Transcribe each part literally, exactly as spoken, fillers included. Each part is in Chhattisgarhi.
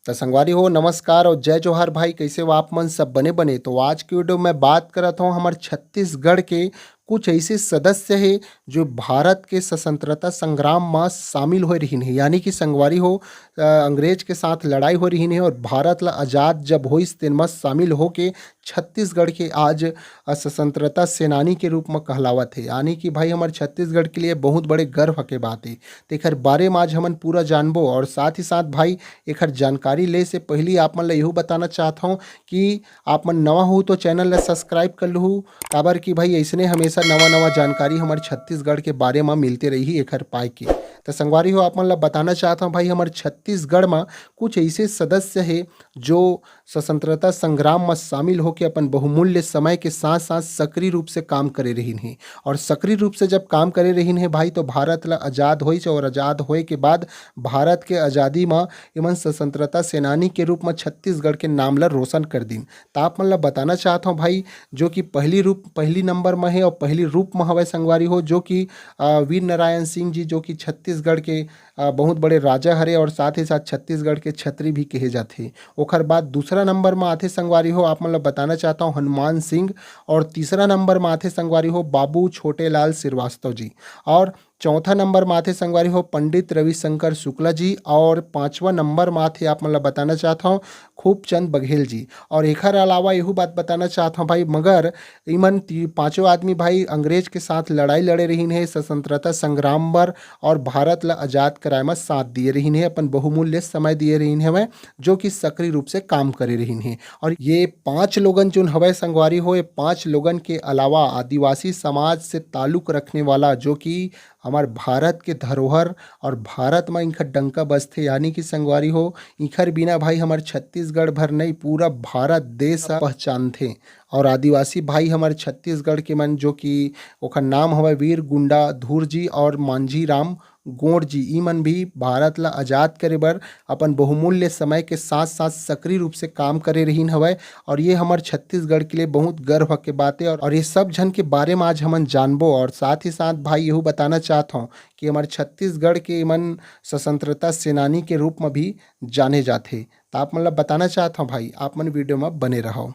त संगवारी हो, नमस्कार और जय जोहार भाई। कैसे हो आप मन? सब बने बने? तो आज के वीडियो में बात करत हूँ हमर छत्तीसगढ़ के कुछ ऐसे सदस्य हे जो भारत के स्वतंत्रता संग्राम में शामिल होए रहिन हे, यानी कि संगवारी हो, अ, अंग्रेज के साथ लड़ाई होए रहिन हे और भारत ला आजाद जब होइस तेन में शामिल होके छत्तीसगढ़ के आज, अ, स्वतंत्रता सेनानी के रूप में कहलावत हे, यानी कि भाई हमर छत्तीसगढ़ के लिए बहुत बड़े गर्व के बात हे। तेखर बारे में आज हमन पूरा जानबो और साथ ही साथ भाई एखर जानकारी ले से पहली आप मन ला यहू बताना चाहत हूँ कि आप मन नवा हो तो चैनल ला सब्सक्राइब कर लहू, काबर कि भाई ऐसने हमेशा नवा नवा जानकारी हमर छत्तीसगढ़ के बारे में मिलते रही एखर पाए के। तो संगवारी हो, आप मन ला बताना चाहत हूँ भाई, हमर छत्तीसगढ़ में कुछ ऐसे सदस्य हे जो स्वतंत्रता संग्राम में शामिल होके अपन बहुमूल्य समय के साथ साथ सक्रिय रूप से काम करे रहिन हे। और सक्रिय रूप से जब काम करे रहिन हे भाई, तो भारत ला आजाद होइस और आजाद होए के बाद भारत के आजादी में इमन स्वतंत्रता सेनानी के रूप में छत्तीसगढ़ के नाम ला रोशन कर दिन। त आप मन ला बताना चाहत हूँ भाई, जो कि पहली रूप, पहली नंबर में हे और पहली रूप में हवय संगवारी हो, जो कि, अ, वीर नारायण सिंह जी, जो कि छत्तीसगढ़ के, अ, बहुत बड़े राजा हरे और साथ ही साथ छत्तीसगढ़ के छत्री भी कहे जाथे। ओखर बाद दूसरा नंबर में आथे संगवारी हो, आप मन ला बताना चाहत हूँ हनुमान सिंह, और तीसरा नंबर में आथे संगवारी हो बाबू छोटेलाल श्रीवास्तव जी, और चौथा नंबर में आथे संगवारी हो पंडित रविशंकर शुक्ला जी, और पांचवा नंबर में आथे, आप मन ला बताना चाहत हूँ, खूबचंद बघेल जी। और एखर अलावा यहू बात बताना चाहत हूँ भाई, मगर इमन ती-, पांचों आदमी भाई अंग्रेज के साथ लड़ाई लड़े रहिन हे स्वतंत्रता संग्राम बर और भारत ला आजाद कराए में साथ दिए रहिन हे, अपन बहुमूल्य समय दिए रहिन हवय, जो कि सक्रिय रूप से काम करे रहिन हे। और ये पांच लोगन जोन हवय संगवारी हो, ये पांच लोगन के अलावा आदिवासी समाज से ताल्लुक रखने वाला, जो कि हमर भारत के धरोहर और भारत म इनकर डंका बजथे, यानी कि संगवारी हो, इखर बिना भाई हमर छत्तीसगढ़ भर नहीं, पूरा भारत देश ह पहचानथे। और आदिवासी भाई हमर छत्तीसगढ़ के मन, जो कि ओखर नाम हवय वीर गुंडा धूर जी और मांझी राम गोंड जी, ई मन भी भारत ला आजाद करे बर अपन बहुमूल्य समय के साथ साथ सक्रिय रूप से काम करे रहिन हवय। और ये हमर छत्तीसगढ़ के लिए बहुत गर्व के बात है। और, और ये सब झन के बारे में आज हमन जानबो। और साथ ही साथ भाई यहू बताना चाहत हूँ कि हमर छत्तीसगढ़ के मन स्वतंत्रता सेनानी के रूप में भी जाने जाथे। त आप मन ला बताना चाहत हूँ भाई, आप मन वीडियो में बने रहो।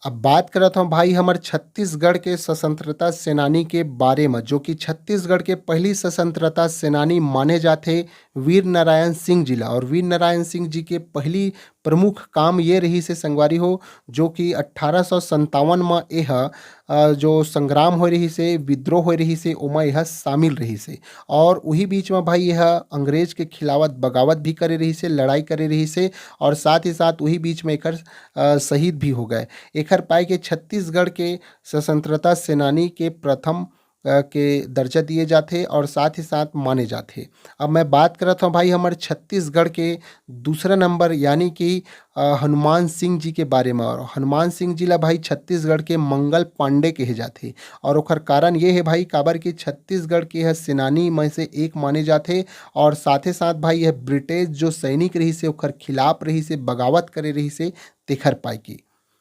अब बात करत हूँ भाई हमर छत्तीसगढ़ के स्वतंत्रता सेनानी के बारे में, जो कि छत्तीसगढ़ के पहली स्वतंत्रता सेनानी माने जाथे वीर नारायण सिंह जी ला। और वीर नारायण सिंह जी के पहली प्रमुख काम ये रहिस हे संगवारी हो, जो कि अट्ठारह सौ संतावन में एह, अ, जो संग्राम होए रहिस हे, विद्रोह होए रहिस हे, ओमा एह शामिल रहिस हे। और उही बीच में भाई एह अंग्रेज के खिलावत बगावत भी करे रहिस हे, लड़ाई करे रहिस हे, और साथ ही साथ उही बीच में एकर, अ, शहीद भी हो गए। एखर पाए के छत्तीसगढ़ के स्वतंत्रता सेनानी के प्रथम, अ, के दर्जा दिए जाथे और साथ ही साथ माने जाथे। अब मैं बात करत हूँ भाई हमर छत्तीसगढ़ के दूसरा नंबर, यानी कि, अ, हनुमान सिंह जी के बारे में। और हनुमान सिंह जी ला भाई छत्तीसगढ़ के मंगल पांडे कहे जाथे। और ओखर कारण ये है भाई, काबर कि छत्तीसगढ़ के यह सेनानी में से एक माने जाथे। और साथे साथ भाई यह ब्रिटिश जो सैनिक रहिस हे, ओखर खिलाफ रहिस हे, बगावत करे रहिस हे, तेखर पाए के।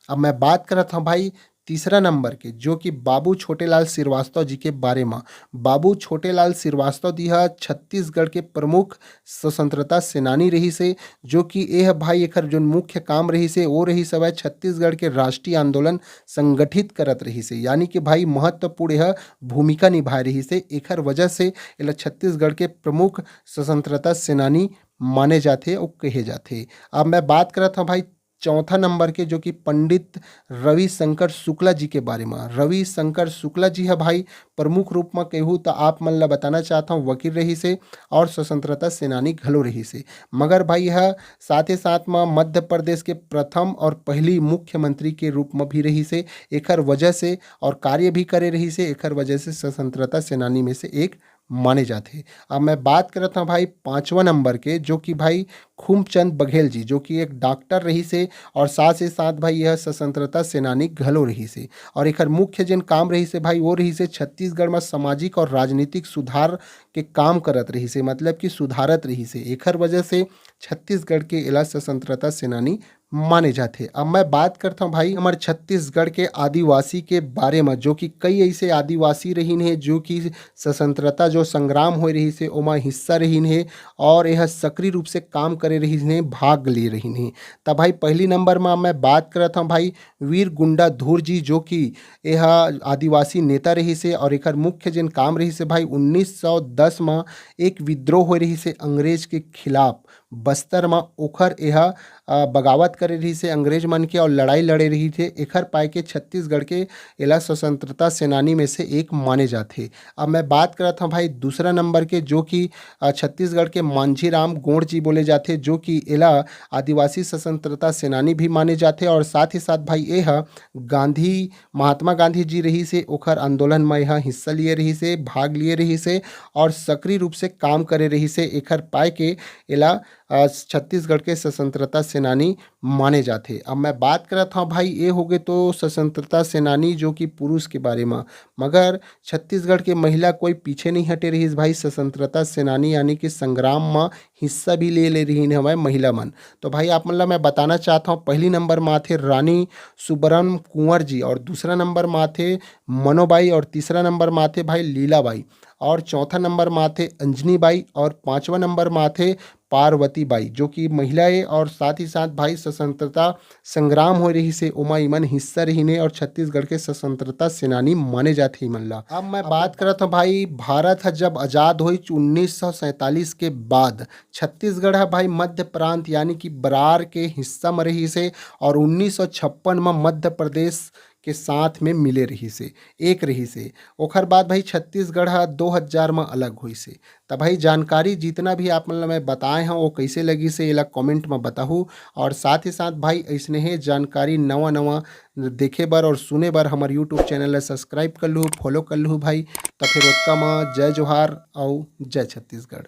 अब मैं बात करत हूँ भाई तीसरा नंबर के, जो कि बाबू छोटेलाल श्रीवास्तव जी के बारे में। बाबू छोटेलाल श्रीवास्तव जी ह छत्तीसगढ़ के प्रमुख स्वतंत्रता सेनानी रहिस हे, जो कि एह भाई एखर जोन मुख्य काम रहिस हे, वो रहिस हवय छत्तीसगढ़ के राष्ट्रीय आंदोलन संगठित करत रहिस हे, यानी कि भाई महत्वपूर्ण यह भूमिका निभाए रहिस हे। एखर वजह से एला छत्तीसगढ़ के प्रमुख स्वतंत्रता सेनानी माने जाथे अउ कहे जाथे। अब मैं बात करत हूँ भाई चौथा नंबर के, जो कि पंडित रविशंकर शुक्ला जी के बारे में। रविशंकर शुक्ला जी ह भाई प्रमुख रूप में कहूँ तो आप मन ला बताना चाहत हूँ, वकील रहिस हे और स्वतंत्रता सेनानी घलो रहिस हे। मगर भाई यह साथे साथ में मध्य प्रदेश के प्रथम और पहली मुख्यमंत्री के रूप में भी रहिस हे। एखर वजह से और कार्य भी करे रहिस हे, एखर वजह से स्वतंत्रता सेनानी में से एक माने जाथे। अब मैं बात करत हूँ भाई पांचवा नंबर के, जो कि भाई खूबचंद बघेल जी, जो कि एक डॉक्टर रहिस हे और साथ ही साथ भाई यह स्वतंत्रता सेनानी घलो रहिस हे। और एखर मुख्य जेन काम रहिस हे भाई, वो रहिस हे छत्तीसगढ़ में सामाजिक और राजनीतिक सुधार के काम करत रहिस हे, मतलब कि सुधारत रहिस हे। एखर वजह से छत्तीसगढ़ के एला स्वतंत्रता सेनानी माने जाथे। अब मैं बात करता हूँ भाई हमर छत्तीसगढ़ के आदिवासी के बारे में, जो कि कई ऐसे आदिवासी रहिन हे जो कि स्वतंत्रता जो संग्राम होए रहिस हे ओमा हिस्सा रहिन हे और यह सक्रिय रूप से काम करे रहिन हे, भाग ले रहिन हे। तब भाई पहली नंबर में मैं बात करत हूँ भाई वीर गुंडाधुर जी, जो कि यह आदिवासी नेता रहिस हे और एकर मुख्य जेन काम रहिस हे भाई उन्नीस सौ दस में एक विद्रोह होए रहिस हे अंग्रेज के खिलाफ बस्तर में, ओखर यह अ, बगावत करे रहिस हे अंग्रेज मन के और लड़ाई लड़े रहिस हे, एखर पाए के छत्तीसगढ़ के एला स्वतंत्रता सेनानी में से एक माने जाथे। अब मैं बात करत हूँ भाई दूसरा नंबर के, जो कि अ, छत्तीसगढ़ के मांझी राम गोंड़ जी बोले जाथे, जो कि एला आदिवासी स्वतंत्रता सेनानी भी माने जाथे और साथ ही साथ भाई ये ह गांधी, महात्मा गांधी जी रहिस हे ओखर आंदोलन में यह हिस्सा लिए रहिस हे, भाग लिए रहिस हे और सक्रिय रूप से काम करे रहिस हे, एखर पाए के एला अ, छत्तीसगढ़ के स्वतंत्रता सेनानी माने जाथे। अब मैं बात करत हूँ भाई ये होगे तो स्वतंत्रता सेनानी जो कि पुरुष के बारे में, मगर छत्तीसगढ़ के महिला कोई पीछे नहीं हटे रहिस भाई स्वतंत्रता सेनानी यानी कि संग्राम में हिस्सा भी ले ले रहिन हवय महिला मन। तो भाई आप मन ला मैं बताना चाहता हूँ पहली नंबर में आथे रानी सुबरन कुंवर जी और दूसरा नंबर में आथे मनोबाई और तीसरा नंबर में आथे भाई लीलाबाई और चौथा नंबर में आथे अंजनी बाई और पांचवा नंबर में आथे पार्वती बाई, जो कि महिला हे और साथ ही साथ भाई स्वतंत्रता संग्राम होए रहिस हे ओमा इमन हिस्सा रहिन हे और छत्तीसगढ़ के स्वतंत्रता सेनानी माने जाथे इमन ला। अब मैं बात करत हूँ भाई भारत ह जब आजाद होइस उन्नीस सौ सैंतालीस के बाद छत्तीसगढ़ ह भाई मध्य प्रांत यानी कि बरार के हिस्सा में रहिस हे और उन्नीस सौ छप्पन में मध्य प्रदेश के साथ में मिले रहिस हे, एक रहिस हे। ओखर बाद भाई छत्तीसगढ़ ह दो हजार में अलग होइस हे। त भाई जानकारी जितना भी आप मन ल मैं बताए हव वो कैसे लगिस हे एला कमेंट में बताहू और साथ ही साथ भाई ऐसने हे जानकारी नवा नवा देखे बर और सुने बर हमर यूट्यूब चैनल ला सब्सक्राइब कर लूहू, फॉलो कर लूहू भाई। त फिर ओतका म जय जोहार अउ जय छत्तीसगढ़।